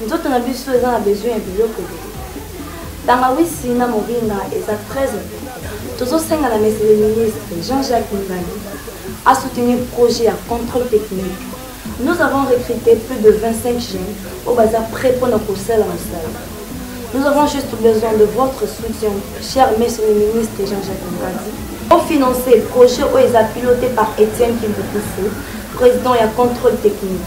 Nzoto na biso eza na besoin ya biloko ebele. Tangawisi na moringa eza très important. Tozosenga na monsieur le ministre Jean-Jacques Ngbandi a soutenir projet ya contrôle technique. Nous avons recruté plus de 25 jeunes oyo baza prêts mpona kosala mosala. Nous avons juste besoin de votre soutien, cher monsieur le ministre Jean-Jacques Ngadi, pour financer projet oyo eza piloté par Etienne Kimbukusu, président ya contrôle technique.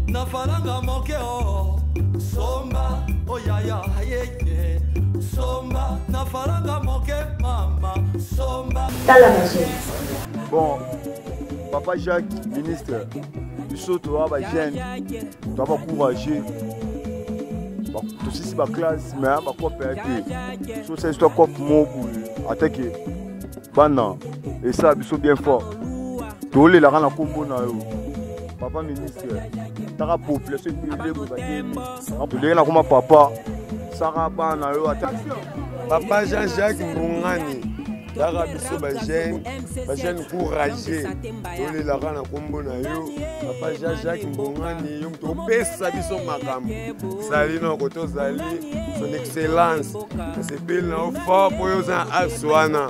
Na faranga moke o somba oyaya yeye somba na faranga moke mama somba. Tala ba jeune. Bon, papa Jacques, ministre, biso toza ba jeune, toza ba courageux. Tosisi ba classe mais ba cope ya te. So ça histoire cope moko boye atake bana esala biso bien fort. Tolelaka na kombo na yo. Papa ministre, taka population ebele boye batemi. Toleki na koma papa, saka bana yo ata. Papa Jean-Jacques Mbungani, taka biso ba jeune, ba jeune courageux. Tolelaka na kombo na yo. Papa Jean-Jacques Mbungani, yo moto opesa biso makambo. Zali na kote ozali, son excellence. Nasepeli na yo fort mpo yo oza na axe wana.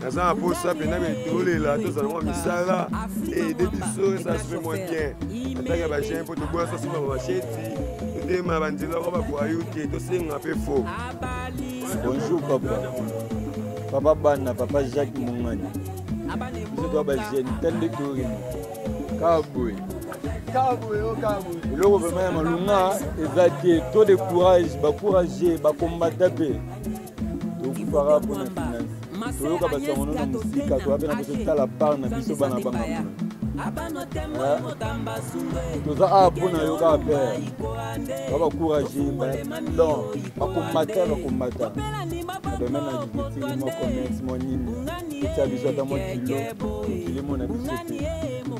Naza na posa mpena tolela tozala mwa misala ede biso esala sope mwa bien ataka bajeune mpo toboya sosimba bamasheti totema banzela kwa bavoyu te tosenga mpe fo. Bonjour papa, papa bana, papa Jacques Mongani. Biso toa bajeune tala nde toremi kaka boye eloko vraimen ya malunga eza te. Trop de courage, bacourage bakombata mpe tokufaka mpona finance. Toyoka basango no na mosika, toya mpe na biso tala part na biso bana banga mona toza awa mpo na yo kaka pere ba bacourage donc bakombata bakombata na domaine ya agriculture, mwa commerce, mwa nini etia biso ata mwa kilo mokili mona biso te.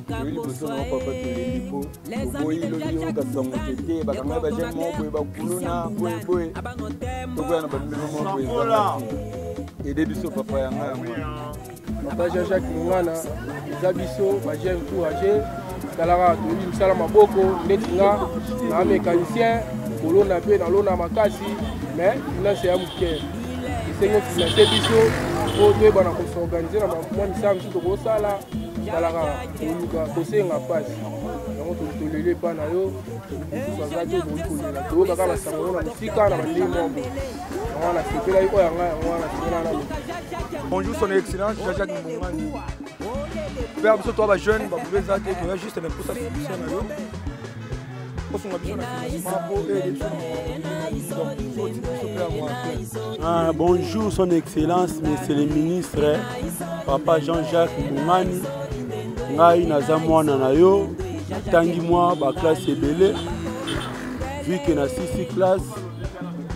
Toyi liboso na papa, tolembi mpo oboyi lobi yoka sango te te bakanga bajeune moko boye bakuluna boye boye tokoya na bamibeko moko boye ezanga te. Ede biso papa yanga yango. Papa Jean-Jacques Mongana, eza biso ba jeune courageux, talaka toyebi misala maboko ndeti nga na mécanicien kolona mpe nalona makasi mais finance ya moke esengi finance biso mpo toyebana kosorganize na mwa misala mosusu tokosala. Talaka koluka kosenga mpasi yango toleli epa na yo mosusu aza te okoki kolela toyokaka basango na mosika na bandenge moko boye yango wana nasepelaki oyo yanga yango wana nasepelaka na moto. Bonjour son excellence Jean-Jacques Mbongani. Père biso toa ba jeune ba boulot eza te, toya juste na posa solution na yo. Osunga biso na financement po ede biso na biso donc biso pe ya mwa. Ah, bonjour son excellence monsieur le ministre papa Jean-Jacques Mbongani. Ngai naza mwana na yo, natangi mwa ba classe ebele vu que na sisi classe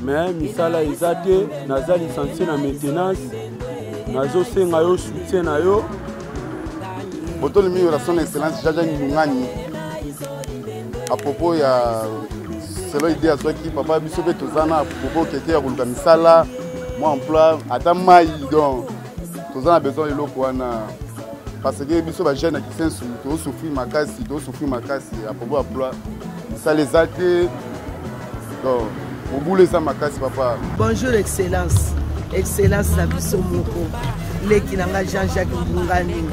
mais misala eza te, naza licencié na maintenance, nazosenga yo soutien na yo. Botoli mingi na son excellence Jean-Jacques Mbongani à propos ya selon idée azwaki papa biso mpe toza na propos keke ya koluka misala mwa emploi ata mai donc toza na besoin eloko wana parce que biso ba jeune ya Kisensu tozosouffrir makasi, tozosouffrir makasi à propos ya emploi, misala eza te donc mobulu eza makasi papa. Bonjour excellence, excellence na biso moko leki na nga Jean-Jacques Mbungani,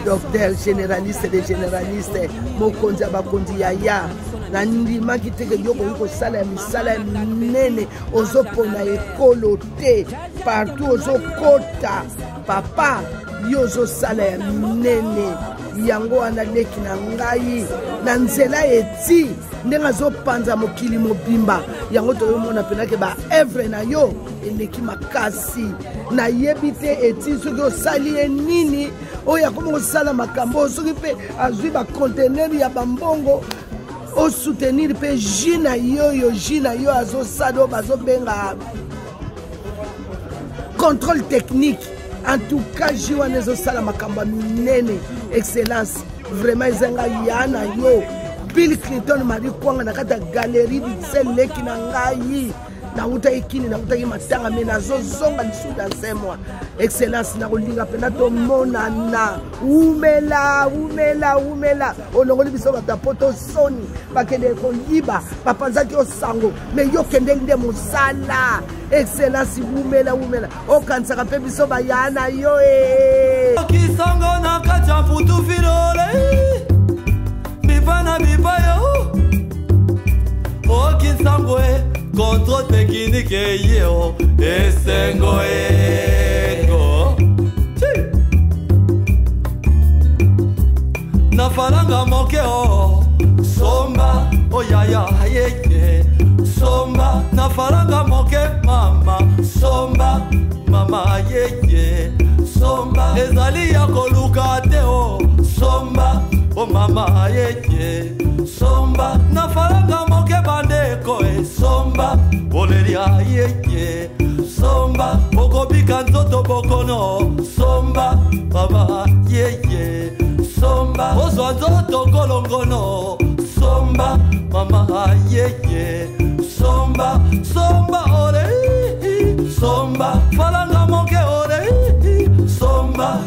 docteur généraliste de généraliste, mokonzi ya bakonzi yaya. Nandimaki te ke yo okoki kosala ya misala ya minene, ozopona ekolo te partout ozokota papa, yo ozosala ya minene. Yango wana leki na ngai na nzela eti ndenge azopanza mokili mobimba, yango toyomona mpenake ba evre na yo eleki makasi. Nayebi te eti soki osali ye nini oyo akomi kosala makambo oyo, soki mpe azwi bacontener ya bambongo osoutenir mpe ji na yo oyo ji na yo azosala oyo bazobenga contrôle technique. En tout cas ji wana ezosala makambo ya minene. Excellence vraiment ezanga ya na yo Bill Clinton Marie Kwanga na kati ya galerie Bruxelles, leki na ngai. Nawutaki kini, nawutaki matanga, me nazozonga lisusu dans un mois. Excellence, nakolinga mpena tomonana. Umela, umela, umela. Olongoli biso bato ya poto soni, bakendeke koyiba, bapanzaki yo sango, me yo kendeli nde mosala. Excellence, umela, umela. Okanisaka mpe biso baya na yo e. Kisango na kati ya mputu filole bipa na bipa yo okisango e contrôle technique eye o esengo ego na falanga moke o somba oyaya yeye somba na falanga moke mama somba mama yeye somba ezali ya koluka te o somba o mama yeye somba na falanga moke bandeko e somba bolelia yeye somba okobika nzoto bokono somba mama yeye somba ozwa nzoto kolongono somba mama yeye somba somba ole somba falanga moke ole somba.